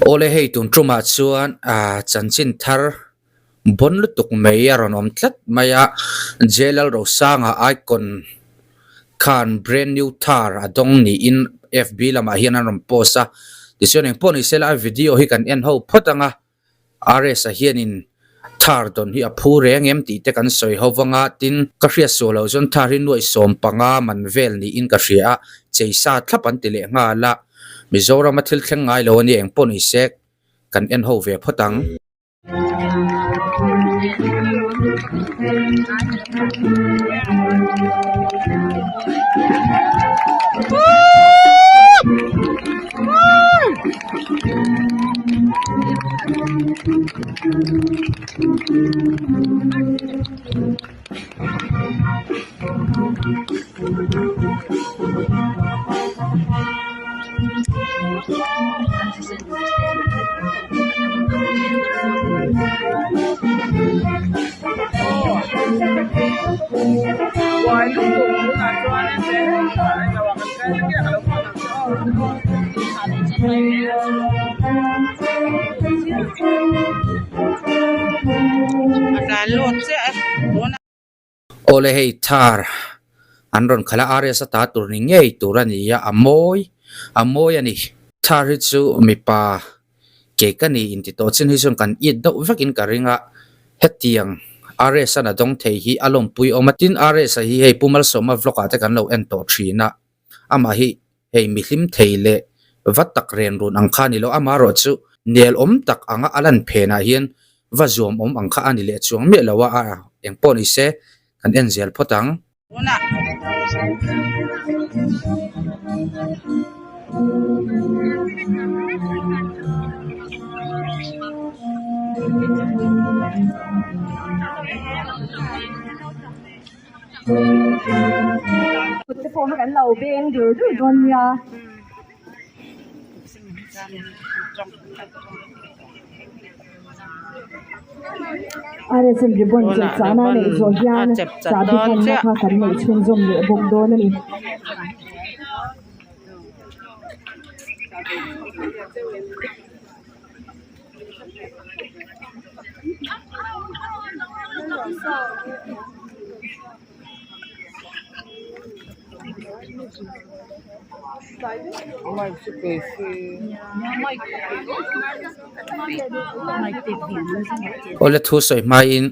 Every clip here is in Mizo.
Awle hei tun tumah chuan ah chanchin thar bawn lutuk mai a rawn awm tlat mai a, J Lalrosanga icon khan brand new thar a dawng niin FB lamah hian an rawn post a, tichuan engpawh ni sela a video hi kan en ho phawt ang a. RS-a hianin Thar dawn hi a phu reng em tih te kan sawi ho vang a, tin, ka hriat suah loh chuan Thar hi nuaih 15 man vel niin ka hria a, chei sa thlap an ti leh nghal a, Mizorama thil thleng ngai lo a nia engpawh ni se kan en ho ve phawt ang. Awle hei thar an rawn khalh a RS a ta tur ni ngei tur a ni a a mawi a mawi a ni. Thar hi chu mipa ke ka ni inti tawh chin hi chuan kan it deuh vekin ka ring a hetiang RS an a dawng thei hi a lawmpui awm a tin RS a hi hei Pu Malsawma vlog ah te kan lo en tawh thin a amah hi hei mihlim thei leh va tak ren run ang kha a ni lo amaherawh chu nel awm tak anga a lan phenah hian va zuam awm ang kha a ni leh chuang miah lo a a engpawh ni se kan en zel phawt ang. Kut te pawh kha kan lo beng dur dur dawn nia. RSM ribbon chep chahna a neih zawh hian chahbi hmanna kha kan neih chhunzawm leh bawk dawn a ni. Awle thu sawi hmain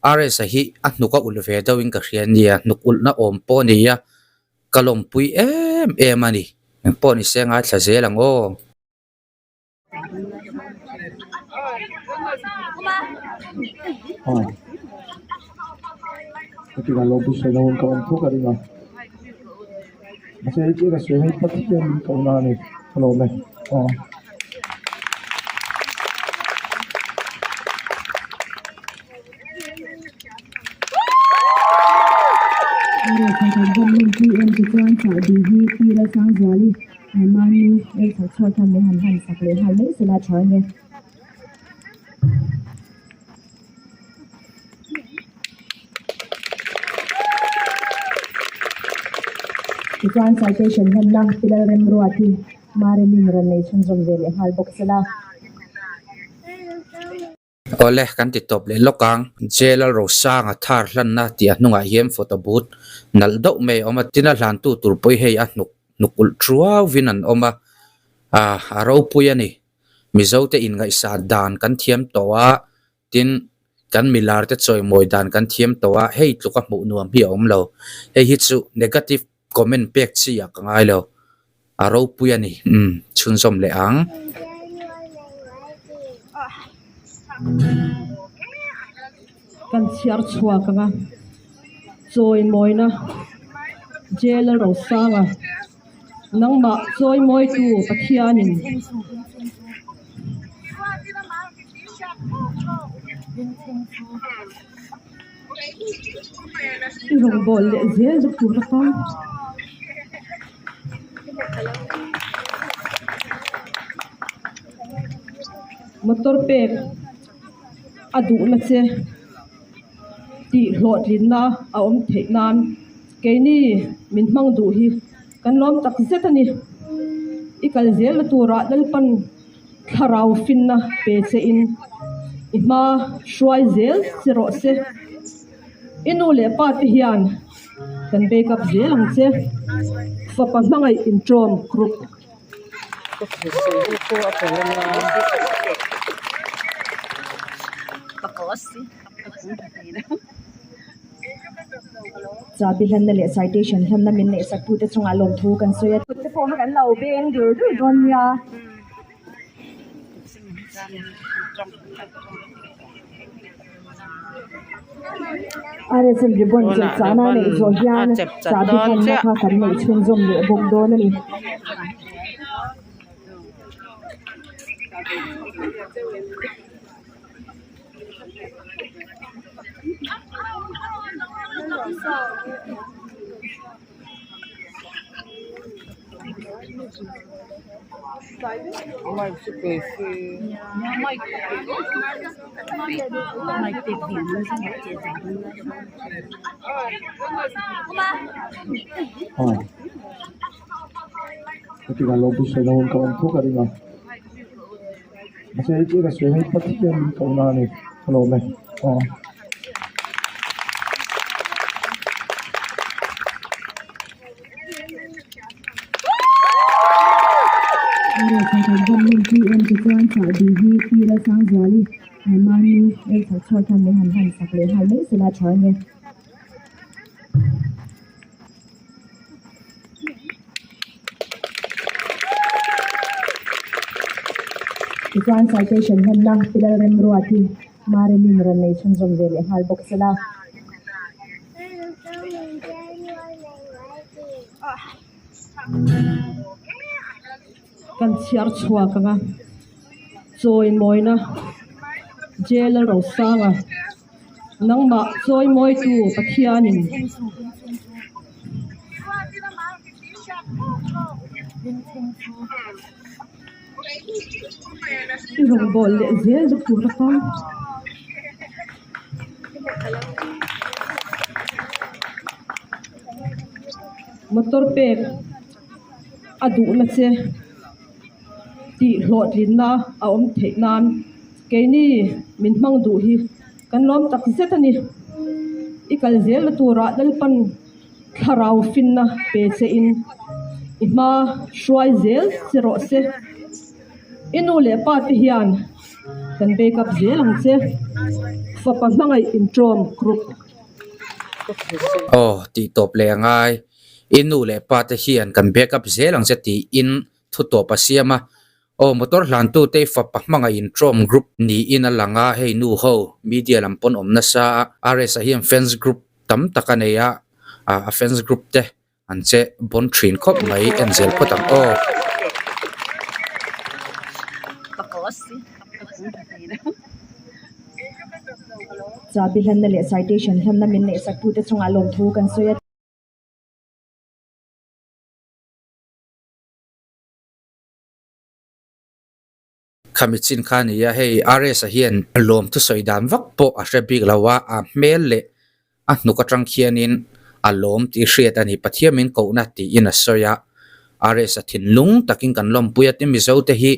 RS-a hi a hnuk a ulh ve deuhin ka hria nia, hnuk ulhna awm pawh a ni a, ka lawmpui em em a ni. Engpawh ni se ngaithla zel ang aw. Mahni ei chho chhuak hian min han han sak leh nghal mai sela tha nge. Tichuan citation hmanna Pilal Remruati Maremin rawn nei chhunzawm ve leh nghal bawk sela. Awle, kan ti tawp leh lawk ang. Jail Rosanga thar hlanna tih a hnungah hian photo booth nalh deuh mai a awm a, tin a hlantu tur pawh hi hei a hnuk hnuk ulh thuauvin an awm a, ah a ropui a ni. Mizo te inngaihsah dan kan thiam tawh a, tin kan milar te chawimawi dan kan thiam tawh a, hei tluka hmuh nuam hi a awm lo. Hei hi chu negative comment pek chi ah ka ngai lo. A ropui a ni. Umm chhunzawm leh ang. Kan chhiar chhuak ang a, chawimawina Jail Rosanga nangmah chawimawitu Pathianin I rawngbâwl leh zel deuh tur atan. Motor pek a duhna che tih hlawhtlinna a awm theih nan keini min hmang duh hi kan lawm tak zet a ni. I kal zelna turah Lalpan. Thlarau finna pe che in i hma hruai zel che rawh se. I nu leh pa te hian kan back up zel ang che. Fapa hmangaih intawm group. Chabi hlanna leh citation hlanna min neihsak tute chungah lawmthu kan sawi a. Te pawh kha kan lo beng dur dur dawn nia. RSM ribbon chelh chahna a neih zawh hian chahbi hlanna kha kan neih chhunzawm leh bawk dawn a ni. Tichuan chahbi hi Pi Lalsangzuali mahni en chhuak hian min han hman sak leh nghal mai sela tha a nia. Tichuan citation hmanna Pilar Remruat hi Maremin rawn nei chhunzawm ve leh nghal bawk sela. Kan chhiar chhuak ang a, chawimawina Jail Rosanga. Nangmah chawimawitu Pathianin i rawngbâwl leh zel na tur atan. Motor pek a duhna che. Tih hlawhtlinna a awm theih nan keini min hmang duh hi kan lawm tak zet a ni. I kal zelna turah Lalpan thlarau finna pe che in i hma hruai zel che rawh se. I nu leh pa te hian kan back up zel ang che. Fapa hmangaih intawm group. Aw tih tawp leh a ngai. I nu leh pa te hian kan back up zel ang che tiin thu tawp a siam a. Aw motor hlantute i fapa hmangaih intrawm group niin a lang a, hei nu ho media lam pawn awm nasa a, RS-a hian fans group tam tak a nei a, a fans group te an che bawn thin khawp mai en zel phawt ang aw. Chabi hlanna leh citation hlanna min neihsak tute chungah lawmthu kan sawi a. Khami chin kha a ni a, hei RS-a hian lawm thusawi dan vak pawh a hre bik lo a, a hmel leh a hnuk atang khianin a lawm tih hriat a ni. Pathian min kohna tiin a sawi a, RS-a thinlung takin kan lawmpui a, tin Mizo te hi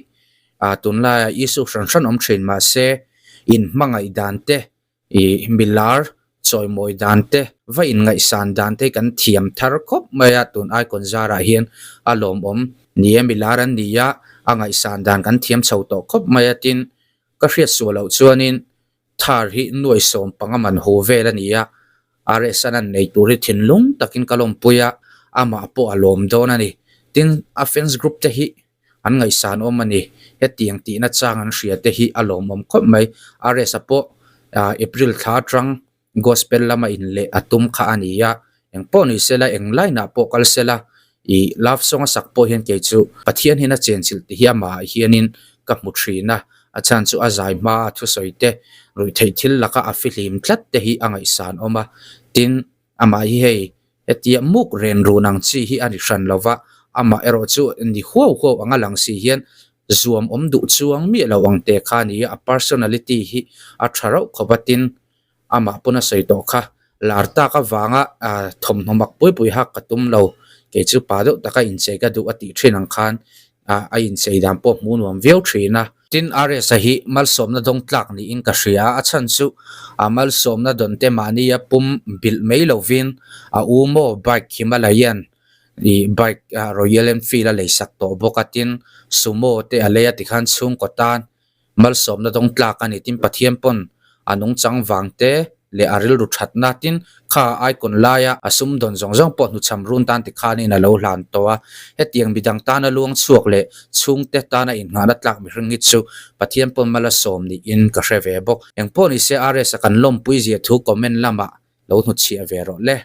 tunlaiah issue hran hran awm thin mahse inhmangaih dan te Ih milar chawimawi dan te va inngaihsan dan te hi kan thiam thar khawp mai a, tun icon zarah hian a lawmawm ni e milar an ni a, a ngaihsan dan kan thiam chho tawh khawp mai a tin ka hriat suah loh chuanin thar hi nuai sawm panga man hu vel a ni a, RS-an an nei tur hi thinlung takin ka lawmpui a, amah pawh a lawm dawn a ni. Tin a fans group te hi An ngaihsan awm a ni. Hetiang tihna chang an hria te hi a lawmawm khawp mai. RS-a pawh April thla atang Gospel lama inleh a tum kha a ni a. Eng pawh ni sela, eng line-ah pawh kal sela, ih love song a sak pawh hian kei chu Pathian hian a chenchilh tih hi amah hianin ka hmu thin a. A chhan chu a zai hma a thusawi te, ruihtheih thil laka a fihlim tlat te hi a ngaihsan awm a. Tin, Amah hi hei hetia muk ren run ang chi hi a ni hran lo va, amah erawh chu ni huau huau anga lang si hian zuam awm duh chuang miah lo ang te kha a ni a, a personality hi a tha rauh khawp a tin amah pawn a sawi tawh kha lar tak avanga thawmhnaw mak pui pui hak ka tum lo, kei chu pa deuh taka inchei ka duh a tih thin ang khan a inchei dan pawh hmuh nuam viau thin a. Tin, RS-a hi malsawmna dawng tlak niin ka hria a, a chhan chu a malsawmna dawn te mahnia pum bilh mai lovin a u maw bike Himalayan ih bike Royal Enfield a leisak tawh bawk a, tin Sumo te a lei a tikhan chhungkaw tan Malsawmna dawng tlak a ni tin Pathian pawn a nungchang vang te leh a rilru thatna tin kha icon laia a sumdawn zawng zawng pawh hnuchham run tan tikhanin a lo hlan tawh a. Hetiang midang tana luang chhuak leh chhungte tana innghahna tlak mihring hi chu Pathian pawn mal a sawm niin ka hre ve bawk. Engpawh nise RS-a kan lawmpui zia thu comment lamah lo hnuchhiah ve rawh le.